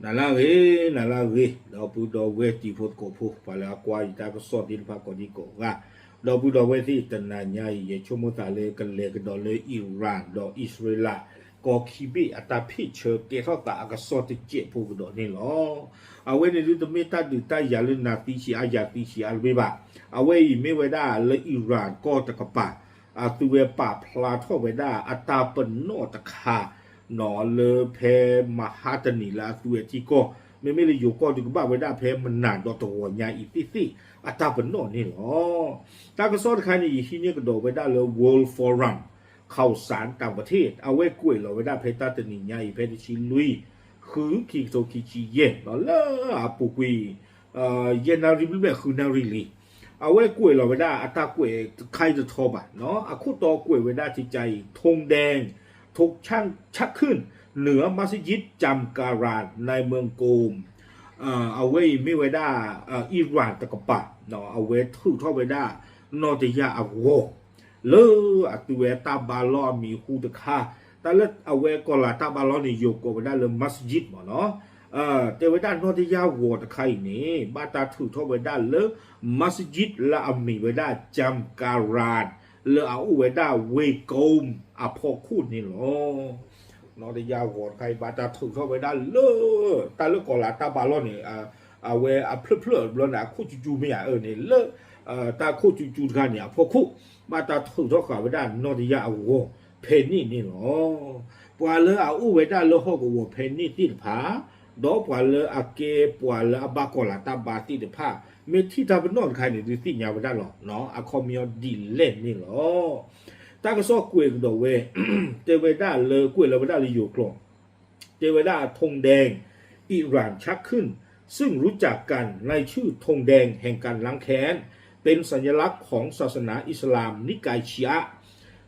နၤလၢအဂ့ၤ, နၤလၢအဂ့ၤ, ဒီပုၢ်ဒီဝဲၢ်တံၤဖိသကိးဖိ ပှၤလၢအကွၢ်ယတၢ်ကစီၣ်သ့ၣ်တဖၣ်ကိးဒံကိးဂၤ, ဒီပုၢ်ဒီဝဲၢ်သ့ၣ် တနၤညါအံၤ ယဆိကမိၣ်သးလၢကလဲၤကဒီးလၢ Iran ဒီးအံၣ်စရ့လး ကီၢ်ခံဘ့ၣ်အတၢ်ဖ့ၣ်ဆၢကဲထီၣ်သးအကစီၣ်တစဲးဖိကဒီးန့ၣ်လီၤ. အဝဲန့ၣ်ဒုးတမ့ၢ်တၢ်ဒုးတၢ်ယၤလၢနၤသံဆံးအါ ယၤသံဆံးအါတဘ့ၣ်ဘၣ်. အဝဲအံၤမ့ၢ်ဝဲဒၣ်လၢ Iran ကီၢ်တကပၤ အသုဝဲပာ်ဖျါထီၣ်ဝဲဒၣ်အတၢ်ပနီၣ်တခါ လၢဖဲမဟါတနံၤလၢအသုဝဲထံကီၢ်, မ့မ့ၢ်လၢယိၤကီၢ်ဒုးကဘၣ်ဝဲဒၣ်ဖဲမနၤဒီးတဂီၤညါအံၤသ့ၣ်သ့ၣ် အတၢ်ပနီၣ်န့ၣ်လီၤ. တၢ်ကစီၣ်တခါန့ၣ် ယဟံးန့ၢ်ကဒီးဝဲဒၣ်လၢ World Forum ข่าวสารต่างประเทศ အဝဲကွဲးလီၤဝဲဒၣ်ဖဲတၢ်တနံၤညါအံၤ ဖဲတဆံလွံၢ် ဃု ခံကထိခံဆံယဲၢ် လၢအပူၤကွံာ် ယဲၢ်နၣ်ရံၣ်ဘျဲၣ်ဘျဲၣ် ဃုနၣ်ရံၣ်လံ. အဝဲကွဲးလီၤဝဲဒၣ်အတၢ်ကွဲးတခါအံၤတထီဘၣ်, အခိၣ်တီကွဲးဝဲဒၣ် ทองแดง ทองแดง ชักขึ้น เหนือมัสยิดจามการาน ในเมืองโกม အဝဲအံၤမ့ၢ်ဝဲဒၣ် Iran တကပၤ အဝဲထုးထီၣ်ဝဲဒၣ် နီၢ်တယၢ်အဂီၤ လၢအသုဝဲတၢ်ဘါလီၢ်အမံၤဟူတခါ, တၢ်လၢအဝဲကီၢ်လၤတၢ်ဘါလီၢ်န့ၣ် ယိၤကိးဝဲဒၣ်လၢ masjid မ့ၢ်နီၤ. တဲဝဲဒၣ်နီၢ်တယၢ်ဂီၤတခါအံၤန့ၣ် ဘၣ်တၢ်ထုးထီၣ်ဝဲဒၣ်လၢ masjid လၢအမံၤဝဲဒၣ် Jamkaran လၢအအိၣ်ဝဲဒၣ် ဝ့ကိမ်း အဖီခိၣ်န့ၣ်လီၤ. နီၢ်တယၢ်ဂီၤတခါအံၤ ဘၣ်တၢ်ထုးထီၣ်ဝဲဒၣ်လၢ တၢ်လၢကီၢ်လၤတၢ်ဘါလီၢ်န့ၣ် အဝဲအဖျၢၣ်ဖျၢၣ်တဘျီန့ၣ် အခိၣ်ကၠူကၠူမ့ၢ်ဧါအၢန့ၣ် လၢ တၢ်ခိၣ်ကၠူကၠူတခါန့ၣ် အဖီခိၣ် ဘၣ်တၢ်ထုးထီၣ်ဃာ်ဝဲဒၣ်နီၢ်တယၢ်အဂီၤ ဖဲန့ၣ်န့ၣ်လီၤ. ပှၤလၢအအိၣ်ဝဲဒၣ်လၢဟီၣ်ကဝီၤဖဲန့ၣ်သ့ၣ်တဖၣ် ဒီးပှၤလၢအကဲပှၤလၢအဘၣ်ကီၢ်လၤတၢ်ဘါသ့ၣ်တဖၣ် မ့ၢ်ထံၣ်တၢ်ပနီၣ်တခါန့ၣ် ဒုးသ့ၣ်ညါဝဲဒၣ်လီၤ. အခီပညီဒ်လဲၣ်န့ၣ်လီၤ. တၢ်ကစီၣ်ကွဲးကဒီးဝဲ တဲဝဲဒၣ်လၢ ကွဲးလီၤဝဲဒၣ်လၢယိၤကျိာ် တဲဝဲဒၣ် ทองแดง อิหร่านชักขึ้น ซึ่งรู้จักกันในชื่อธงแดงแห่งการล้างแค้น เป็นสัญลักษณ์ของศาสนาอิสลามนิกายชีอะห์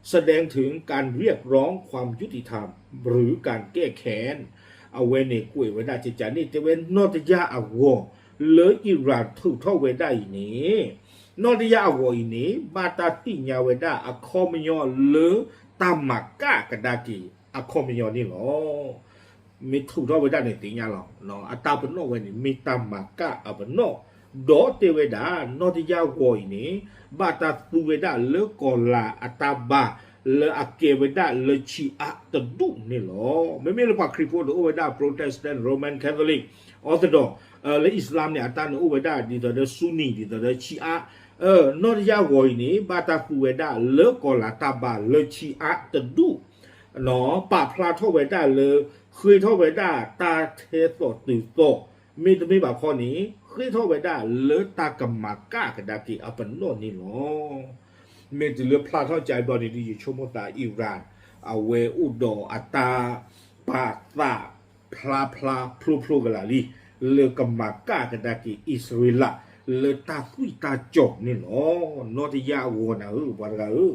แสดงถึงการเรียกร้องความยุติธรรม หรือการแก้แค้น အဝဲန့ၣ်ကွဲးဝဲဒၣ်ကကန့ၣ် တဲဝဲနီၢ်တယၢ်အဂီၤ လၢ Iran ထုးထီၣ်ဝဲဒၣ်အံၤန့ၣ် နီၢ်တယၢ်အဂီၤအံၤန့ၣ် ဘၣ်တၢ်သ့ၣ်ညါဝဲဒၣ်အခီပညီလၢတၢ်မၤကၣ်ကဒါက့ၤအခီပညီန့ၣ်လီၤ. မ့ၢ်ထုးထီၣ်ဝဲဒၣ်န့ၣ်သ့ၣ်ညါလီၤ. အတၢ်ပနီၣ်ဝဲန့ၣ် မ့ၢ်တၢ်မၤကၣ်အပနီၣ်, ဒီးတဲဝဲဒၣ် နီၢ်တယၢ်ဂီၤအံၤန့ၣ် ဘၣ်တၢ်သူဝဲဒၣ်လၢကီၢ်လၤအတၢ်ဘါ လၢအကဲဝဲဒၣ်လၢ Shiite တဒူၣ်န့ၣ်လီၤ. မ့မ့ၢ်လၢပှၤခရံာ်ဖိန့ၣ်အိၣ်ဝဲဒၣ် Protestant, Roman Catholic, Orthodox, လၢ Islam န့ၣ် အတၢ်န့ၣ်အိၣ်ဝဲဒၣ်ဒ်သိးဒီး Sunni ဒ်သိးဒီး Shiite, နီၢ်တယၢ်ဂီၤအံၤန့ၣ် ဘၣ်တၢ်သူဝဲဒၣ်လၢကီၢ်လၤတၢ်ဘါလၢ Shiite တဒူၣ် ပာ်ဖျါထီၣ်ဝဲဒၣ်လၢ ဃ့ထီၣ်ဝဲဒၣ်တၢ်ထဲသိးတုၤသိး, မ့တမ့ၢ်ဘၣ်ခီန့ၣ် ဃ့ထီၣ်ဝဲဒၣ်လၢတၢ်ကမၤကၣ်ကဒါက့ၤအပနီၣ်န့ၣ်လီၤ. မ့ၢ်တုၤလၢဖျါထီၣ်ကဘျီန့ၣ်ဒုး ယဆိကမိၣ်သး Iran အဝဲအိၣ်ဒီးအတၢ်ပာ်သးဖျါဖျါဖျိဖျိကလာ်လံ လၢကမၤကၣ်ကဒါက့ၤအံၣ်စရ့လး လၢတၢ်သွံၣ်တၢ်စီၤန့ၣ်လီၤ. နီၢ်တယၢ်အဂီၤနၤဧၢ ပှၤတဂၤဧ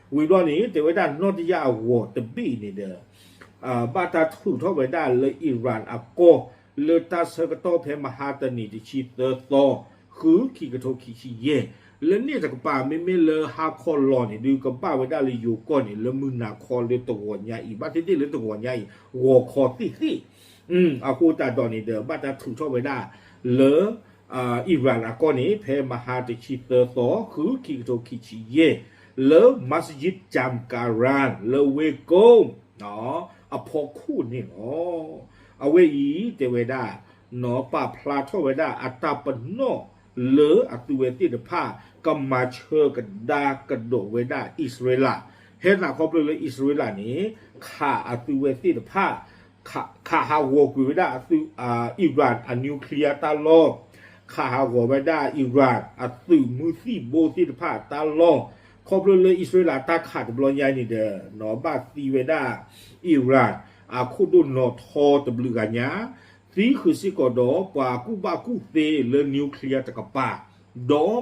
ၢ, ဝံၤဘျီန့ၣ် တဲဝဲဒၣ်နီၢ်တယၢ်အဂီၤတဘ့ၣ်န့ၣ်ဒီး ဘၣ်တၢ်ထုးထီၣ်ဝဲဒၣ်လၢ Iran အကီၢ် လၢတၢ်ဆၢကတီၢ်ဖဲမဟါတနံၤတဆံသၢသီ ဃု ခံကထိခံဆံယဲၢ်, လၢန့ၣ်တကပၤ မ့မ့ၢ်လၢဟါခီလီၤန့ၣ်ဒုး ကဘၣ်ဝဲဒၣ်လၢယိၤကီၢ်န့ၣ် လၢမုၢ်နၤခီလၢတဂီၤညါအံၤ ဘၣ်သ့ၣ်သ့ၣ်လၢတဂီၤညါအံၤ ဂီၤခီသ့ၣ်သ့ၣ် အဃိသတးဒီးန့ၣ်ဒီး ဘၣ်တၢ်ထုးထီၣ်ဝဲဒၣ်လၢ Iran အကီၢ်န့ၣ် ဖဲမဟါတဆံသၢသီ ဃု ခံကထိခံဆံယဲၢ် လၢ Masjid Jamkaran လၢဝ့ကိမ်း အဖီခိၣ်န့ၣ်လီၤ. အဝဲအံၤတဲဝဲဒၣ် ပာ်ဖျါထီၣ်ဝဲဒၣ်အတၢ်ပနီၣ်လၢအသုဝဲသ့ၣ်တဖၣ် ကမၤဆၢကဒါကဒီးဝဲဒၣ်အံၣ်စရ့လး, ဟဲသးခီဖျိလၢအံၣ်စရ့လးန့ၣ် ခးအသုဝဲသ့ၣ်တဖၣ် ခးဟးဂီၤကွံာ်ဝဲဒၣ်အသု Iran အ nuclear တၢ်လီၢ်, ခးဟးဂီၤဝဲဒၣ် Iran အသုးမုၢ်သံၣ်ဘိသ့ၣ်တဖၣ်တၢ်လီၢ်, ခီဖျိလၢအံၣ်စရ့လးတၢ်ခးတဘျီညါအံၤန့ၣ်ဒီး ဘၣ်သံဝဲဒၣ် Iran အခိၣ်ဒိၣ်နီၢ်ထီတဘျုးဂၤညါ, သံဃုာ်စ့ၢ်ကီးဒီးပှၤကူၣ်ဘၣ်ကူၣ်သ့လၢ nuclear တကပၤ, ဒီး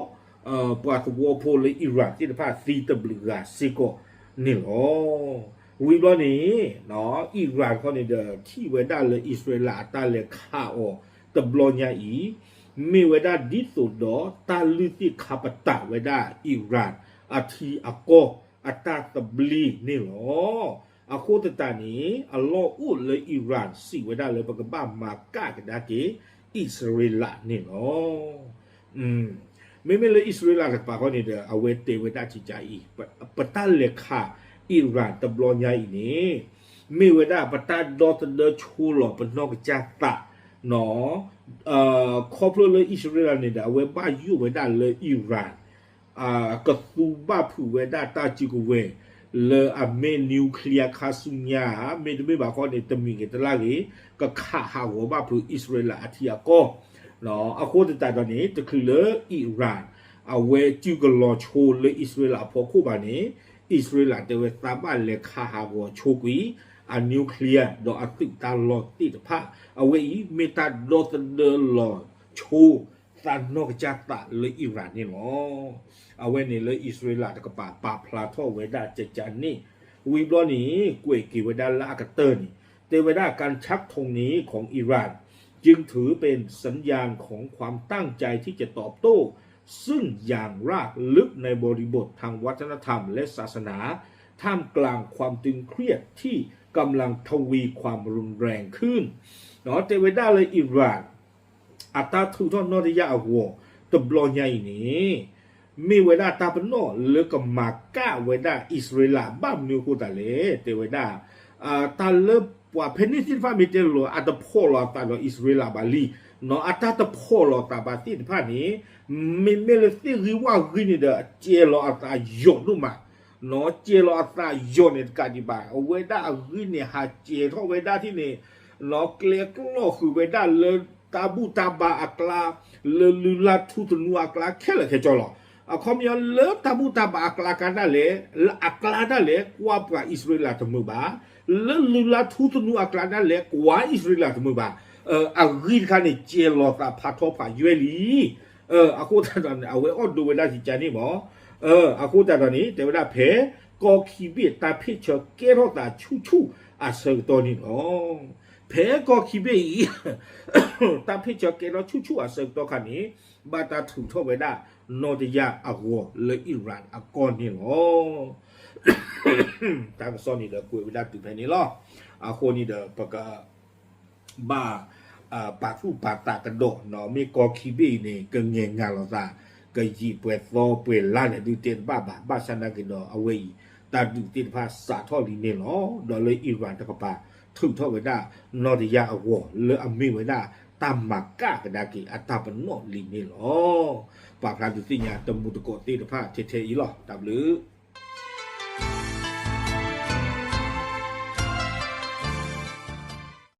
ပှၤသဝီဖိလၢ Iran သ့ၣ်တဖၣ်သံတဘျုးဂၤစ့ၢ်ကီးန့ၣ်လီၤ. ဝံၤဘျီန့ၣ် Iran ခီန့ၣ်ဒီး ထံၣ်ဝဲဒၣ်လၢအံၣ်စရ့လးအတၢ်လဲၤခးအီၤတဘျီညါအံၤ မ့ၢ်ဝဲဒၣ်ဒ်သိးဒီးတၢ်လုၢ်သ့ၣ်ခါပတာ်ဝဲဒၣ် Iran အထံအကီၢ်အတၢ်သဘျ့န့ၣ်လီၤ. အဃိသတးန့ၣ် အလီၢ်အိၣ်လၢ Iran စံးဝဲဒၣ်လၢပကဘၣ်မၤကၣ်ကဒါက့ၤ အံၣ်စရ့လးန့ၣ်လီၤ. မ့မ့ၢ်လၢအံၣ်စရ့လးတကပၤဃီန့ၣ်ဒီး အဝဲတဲဝဲဒၣ်ကကးအံၤ, ပတၢ်လဲၤခး Iran တဘျီညါအံၤန့ၣ် မ့ၢ်ဝဲဒၣ်ပတၢ်ဒီသဒၢဆိလီၤပနီၢ်ကစၢ်သး ခီဖျိလၢအံၣ်စရ့လးန့ၣ်ဒီး အဝဲဘၣ်ယိၣ်ဝဲဒၣ်လၢ Iran ကသူဘၣ်ဖုးဝဲဒၣ်တၢ်စုကဝဲၤ လၢအမ့ၢ် nuclear ခါဆူညါ မ့တမ့ၢ်ဘၣ်ဃီန့ၣ် တမံၤဂ့ၤတလါဂ့ၤ ကခးဟးဂီၤဘၣ်ဖုးအံၣ်စရ့လးအထံအကီၢ်. အဃိသတးဒီးန့ၣ် တချုးလၢ Iran အဝဲစုကလီၤဆိလၢအံၣ်စရ့လးအဖီခိၣ်ဘၣ်န့ၣ် အံၣ်စရ့လးတဲဝဲသးဘၣ်လဲၤခးဟးဂီၤဆိကွံာ် အ nuclear ဒီးအသုးတၢ်လီၢ်သ့ၣ်တဖၣ် အဝဲအံၤမ့ၢ်တၢ်ဒီသဒၢလီၤဆိ သးနီၢ်ကစၢ်သးလၢ Iran န့ၣ်လီၤ. အဝဲန့ၣ်လၢအံၣ်စရ့လးတကပၤ ပာ်ဖျါထီၣ်ဝဲဒၣ်ကကးန့ၣ် ဝံၤဘျီန့ၣ် ကွဲးက့ၤဝဲဒၣ်လၢအကတၢၢ်န့ၣ် တဲဝဲဒၣ် การชักธงนี้ของอิหร่าน จึงถือเป็นสัญญาณของความตั้งใจที่จะตอบโต้ ซึ่งอย่างรากลึกในบริบททางวัฒนธรรมและศาสนา ท่ามกลางความตึงเครียดที่กำลังทวีความรุนแรงขึ้น တဲဝဲဒၣ်လၢ Iran အတၢ်ထုးထီၣ်နီၢ်တယၢ်အဂီၤ တဘျီညါအံၤန့ၣ် မ့ၢ်ဝဲဒၣ်တၢ်ပနီၣ်လၢကမၤကၣ်ဝဲဒၣ်အံၣ်စရ့လး ဘၣ်မနုၤအဃိသတးလဲၣ် တဲဝဲဒၣ် တၢ်လၢပှၤဖဲန့ၣ်သ့ၣ်တဖၣ်မ့ၢ်တဲလီၤ အတဖီၣ်လီၤအသးဒီးအံၣ်စရ့လးဘၣ်လံ, အတၢ်တဖီၣ်လီၤသးဘၣ်သ့ၣ်တဖၣ်န့ၣ် မ့မ့ၢ်လၢသ့ၣ်ဂံၢ်ဝၣ်ဂံၢ်န့ၣ်ဒီး ကဲလီၤအသးယိာ်ဒိၣ်မး ကဲလီၤအသးယိာ်န့ၣ်တကးဒံးဘၣ် အဝဲဒၣ်အဂံၢ်န့ၣ် ဟးကဲထီၣ်ဝဲဒၣ်ထံၣ်န့ၣ် ကျဲကျီၢ်ဃုာ်ဝဲဒၣ်လၢတၢ်ဘူၣ်တၢ်ဘါအကျါ, လၢလုၢ်လၢ်ထူသနူအကျါ ခဲလၢာ်ခဲဆ့လီၤ. အခီပညီလၢတၢ်ဘူၣ်တၢ်ဘါအကျါကဒါလဲၣ်, လၢအကျါဒၣ်လဲၣ် ကွၢ်ပှၤအံၣ်စရ့လးတမုာ်ဘၣ်, လၢလုၢ်လၢ်ထူသနူအကျါဒၣ်လဲၣ် ကွၢ်အံၣ်စရ့လးတမုာ်ဘၣ်. အဂံၢ်တခါန့ၣ် ကဲလီၤသးဖးထီဖးယွဲၢ်လံ အဃိသတးဒီးန့ၣ် အဝဲအိၣ်ဒိဝဲဒၣ်ကကးန့ၣ်မး, အဃိသတးဒီးန့ၣ် တဲဝဲဒၣ်ဖဲ ကီၢ်ခံဘ့ၣ်တၢ်ဖ့ၣ်ဆၢကဲထီၣ်သးဆူၣ်ဆူၣ်အဆၢကတီၢ်န့ၣ်လီၤ. ဖဲကီၢ်ခံဘ့ၣ်အံၤ တၢ်ဖ့ၣ်ဆၢကဲထီၣ်ဆူၣ်ဆူၣ်အဆၢကတီၢ်ခါန့ၣ် ဘၣ်တၢ်ထုးထီၣ်ဝဲဒၣ်နီၢ်တယၢ်အဂီၤလၢ Iran အကီၢ်န့ၣ်လီၤ. တၢ်ကစီၣ်န့ၣ်ဒီးကွဲးဝဲဒၣ်တုၤဖဲန့ၣ်လီၤ. အဃိန့ၣ်ဒီးပက ဘၣ် ပာ်သူၣ်ပာ်သးကဒီး မ့ၢ်ကီၢ်ခံဘ့ၣ်အံၤန့ၣ် ကငဲၤငၤလီၤသး ကယံာ်ပှဲၤသီပှဲၤလါန့ၣ် ဒုးတဲတဘၣ်ဘၣ်. ဘၣ်ဆၣ်နာ်က့ၤဒီး အဝဲအံၤ တၢ်ဒုးသ့ၣ်တဖၣ်စးထီၣ်လံန့ၣ်လီၤ. ဒီးလၢ Iran တကပၤ ထုးထီၣ်ဝဲဒၣ်နီၢ်တယၢ်အဂီၤ လၢအမ့ၢ်ဝဲဒၣ် တၢ်မၤကၣ်ကဒါက့ၤအတၢ်ပနီၣ်လံန့ၣ်လီၤ. ပာ်ဖျါဒုးသ့ၣ်ညါတမူတကိးသ့ၣ်တဖၣ်ထဲထဲအံၤလီၤ. တၢ်ဘျုး